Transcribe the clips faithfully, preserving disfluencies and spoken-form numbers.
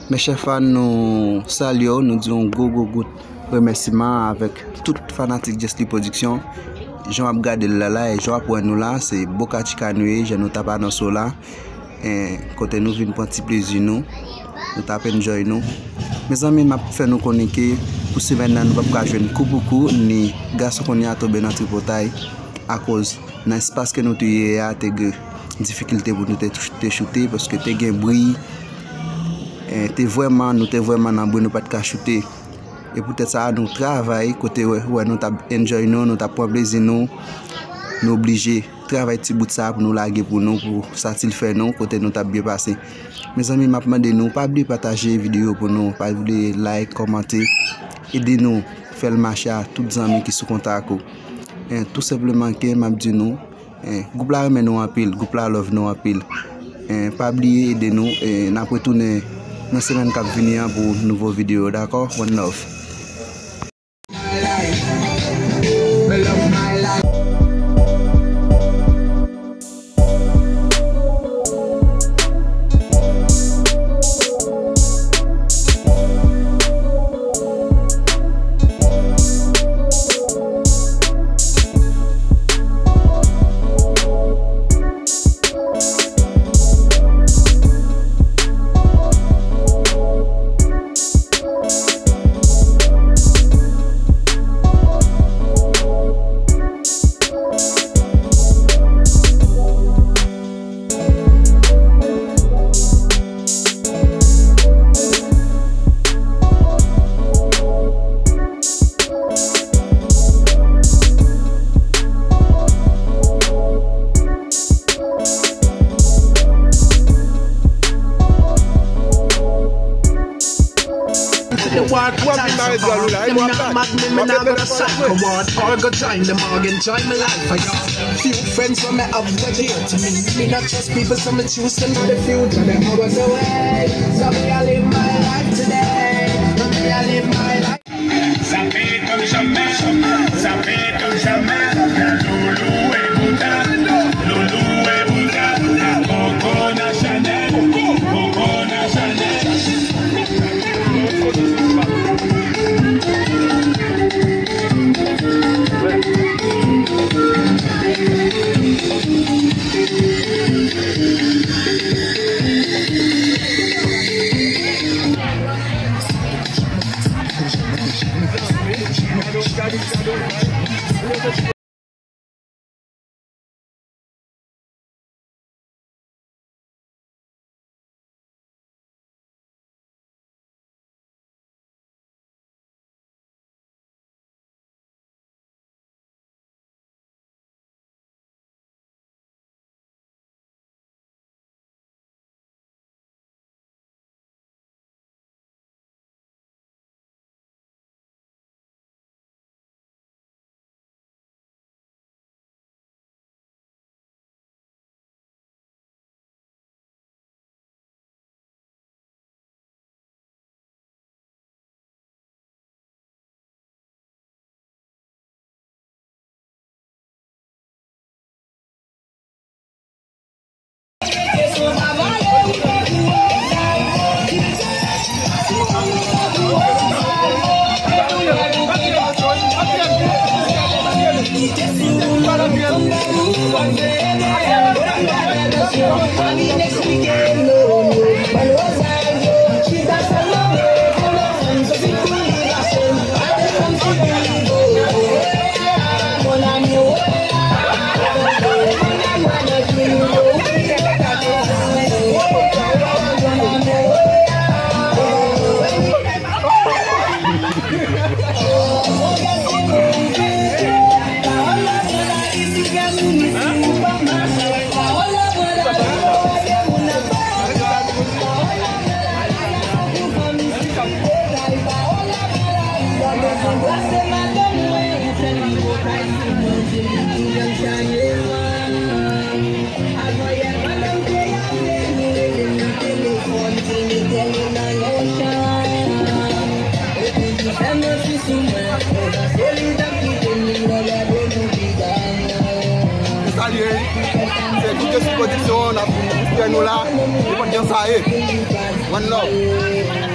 Mes chers fans, nou salye w, nou di yon gwo, gwo, gwo remèsiman avèk tout fanatik Jesly Production. Jan w ap gade l la la, e jan w ap wè nou la, se Boca Chica nou ye, jan nou t ap anonse w la. E, kote nou vin pran ti plezi nou, nou t ap enjoy nou. Mezanmi, m ap fè nou konnen ke pou semèn nan, nou p ap ka jwenn kou pou kou, ni gason kounye a tonbe nan tripotay, akoz nan espas ke nou te ye a, te gen difikilte pou nou te, te choute, paske te gen bri, e, te vrèman, nou te vrèman nan bri, nou pa t ka choute. E poutèt sa, nou travay, kote wè, wè nou t ap enjoy nou, nou t ap pran plezi nou, nou oblije travay ti bout sa pou nou lage pou nou, pou satisfè nou, kote nou t ap byen pase. Mezanmi, m ap mande nou, pa bliye pataje videyo pou nou, pa bliye like, kòmante, ede nou fè l mache a tout zanmi ki sou kontak ou. E, tou senpleman ke m ap di nou, e, gwoup la renmen nou anpil, gwoup la love nou anpil. E, pa bliye ede nou, e, n ap retounen nan semèn k ap vini an pou nouvo videyo, dakò? One love. Few friends who me have were dear to me. Me not trust people, so me choose them for the future. Them hours away, so me I live my life today. Me I live my life. Sa fè tann jamè, sa fè tann jamè. Loulou e Bouda, Loulou e Bouda, Coco Chanel, Coco Chanel. Salye, se Jesly Production, n ap fè nou la, nenpòt jan sa ye. One love.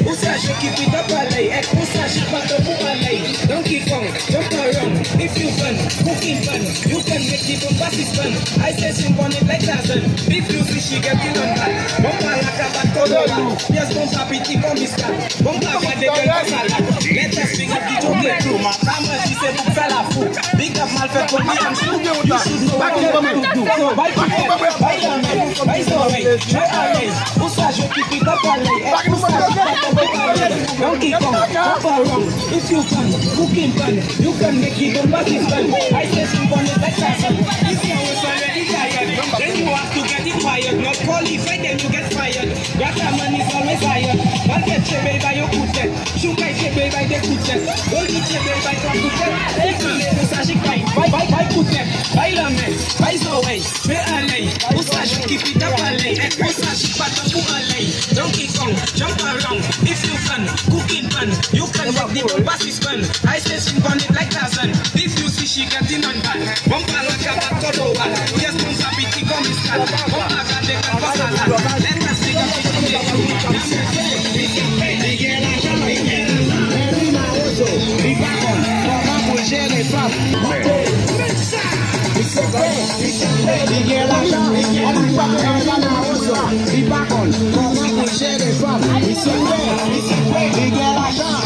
Ou sa je ki pi dòp alèy, èk ou sa je pa dòp ou alèy. Donkey Kong, jump around, if you fun, cooking fun, you can make the bomba suspend. I say she want it like Tarzan, if you see she get it on back. Bomba la kabat kodola, yes bomba piti kon biskad. Bomba gade kèl konsa la, let us big up the Joe Play crew. Mama di se pou fè la fou. Big up malfèt pou li an chou. You should know what you do. So, bay kout tèt, bay lanmè, bay zòrèy, jwe alèz. Ou sa je ki pi dòp alèy, èk ou sa je pa dòp ou alèy. Donkey Kong, jump around, if you can, cooking fun, you can make it on party fun. I say she want it like Tarzan. If you was already tired, then you have to get it wired. Not qualified, then you get fired. Rasta man is always hired. Malfèt che bay bay yon kout tèt. Chou kay che bay bay de kout tèt. Goldie che bay bay twa kout tèt. Ou sa je kay bay, bay, bay kout tèt. Bay lanmè, bay zòrèy, jwe alèy. Ou sa je ki pi dòp alèy, èk ou sa je pa dòp ou alèy. Donkey Kong, jump around, if you can, cooking fun, you can make the bomba suspend. I say she want it like Tarzan, if you see she get it on back. Bomba la kabat kodola, yes bomba piti kon biskad. Bomba gade kèl konsa la, let us big up the Joe Play crew. Li pa konn kòman pou l jere fanm. Li gen lajan, li gen lajan, li pa konn kòman pou l jere fanm. Li gen lajan,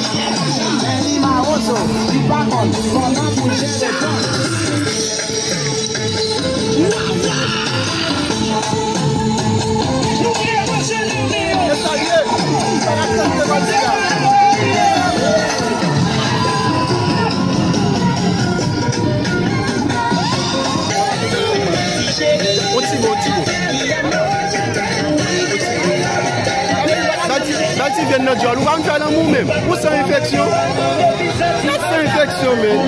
men li mawozo, li pa konn kòman pou l jere fanm. On ti mo, on ti mo. Bati, bati vyen nan djòl. Ou pa m fè lanmou menm. Ou san enfeksyon. Ou san enfeksyon, men.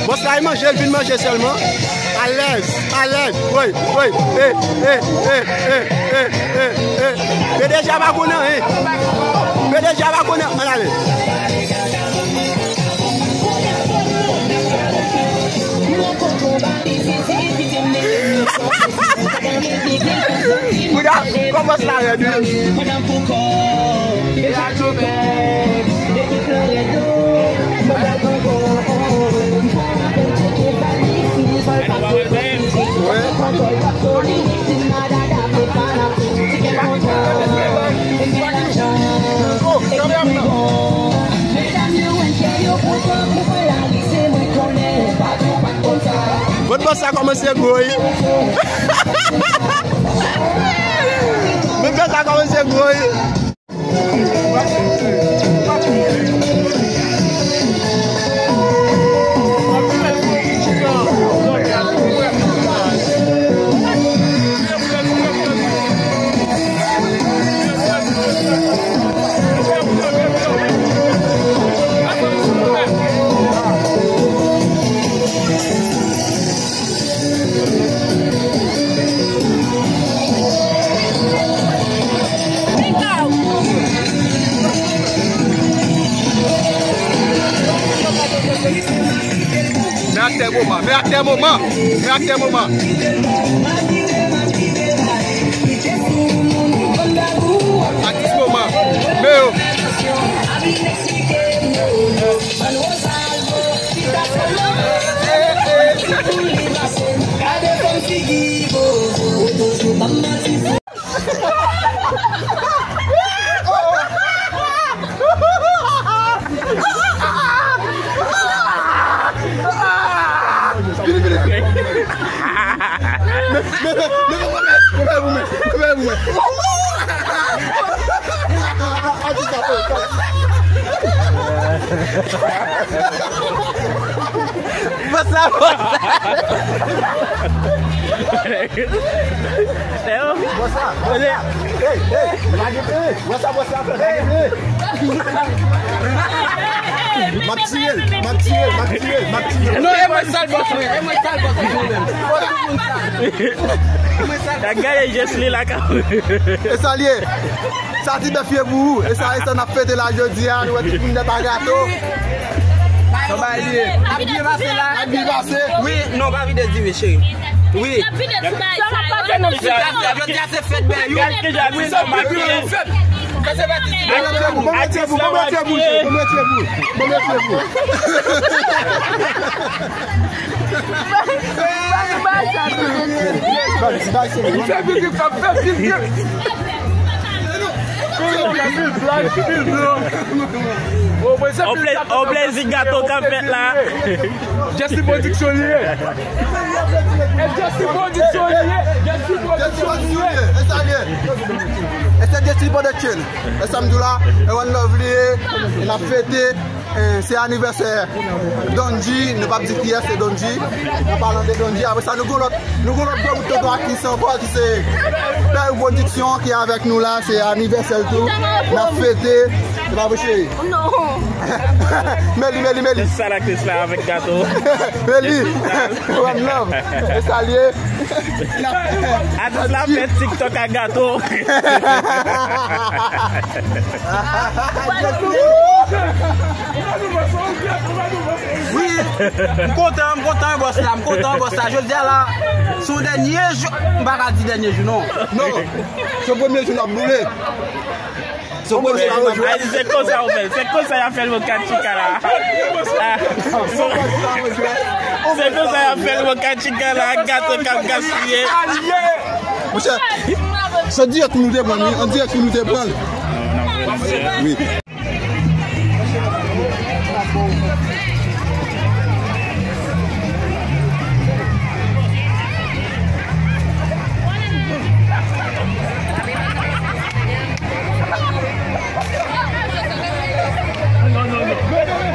Bòs la, e manje, l vin manje sèlman. Alèz, alèz. Woy, woy. E, e, e, e, e, e, e. P D G a pa konnen, en. P D G a pa konnen. Ann ale. Kounya, kòmans la rèd, wi. Bout bòs sa kòmanse gwo, wi. Bout bòs sa kòmanse gwo, wi. Men aktè moman, men aktè moman, men aktè moman. Atis moman, men yo. Vini, vini, vini. Men, men, men, men, men, men, men, men, men, men. Bòs la, bòs la. Bòs la, bòs la. Hey, hey, lage pye. Bòs la, bòs la, lage pye. M ap tiye l, m ap tiye l, m ap tiye l, m ap tiye l. Non, e mwen sèl bòs mwen, e mwen sèl bòs mwen menm. Fò tout moun sa. Gade jès li la, ka. E sa l ye. Sa ti bèf ye pou ou. E sa, e sa n ap fete la jodi a. Nou wè tout moun nèt a gato. Sa bay li ye. Ap byen pase la. Ap byen pase. Wi, non, pa vide di wi, cheri. Wi. Jodi a, jodi a se fèt Bèyou. Wi, non, pa vide. Fè se pati. Bon, bon, bon, bon, bon, bon, bon, bon. Fè vizit, fè vizit. On plè-, on plèzi gato k ap fèt la. Jesse Production li ye. E Jesse Production li ye. Jesse Production li ye. E sa l ye. E se Jesse Production. E sa m di w la. E one love li ye. N ap fete. Eh, se anivèsè Donji, nou p ap di kiyès, se Donji. An palan de Donji, apre sa, nou gon lòt, nou gon lòt gwo bout tonton atis ankò, ki se Pè Pwodiksyon, ki avèk nou la, se anivèsè l tou. N ap fete. Se pa vre, cheri? Non. Meli, Meli, Meli. Sa l aktris la avèk gato. Meli. One love. E sa l ye. Atis la fè TikTok ak gato. Wi, m kontan, m kontan, bòs la, m kontan, bòs la. Jodi a la, se yon dènye jou, m pa ka di dènye jou, non. Non, se premye jou n ap boule. Se premye jou n ap boule. Ay, se konsa w fè l, se konsa y ap fè l, Boca Chica la. Ah, se, se konsa y ap fè l, Boca Chica la, ak gato k ap gaspiye. Monchè, se dirèk nou te pran l, wi. An dirèk nou te pran l. Wi.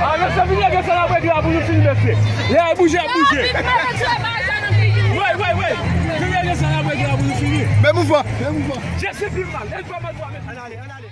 Alò, se vini gen sa la pou nou fini, mesye. Lè bouje, bouje. Wi, wi, wi. Vini gen sa la pou nou fini. Men mouvman. Men mouvman. Jesse pi mal. El pa mal pou ann ale, ann ale.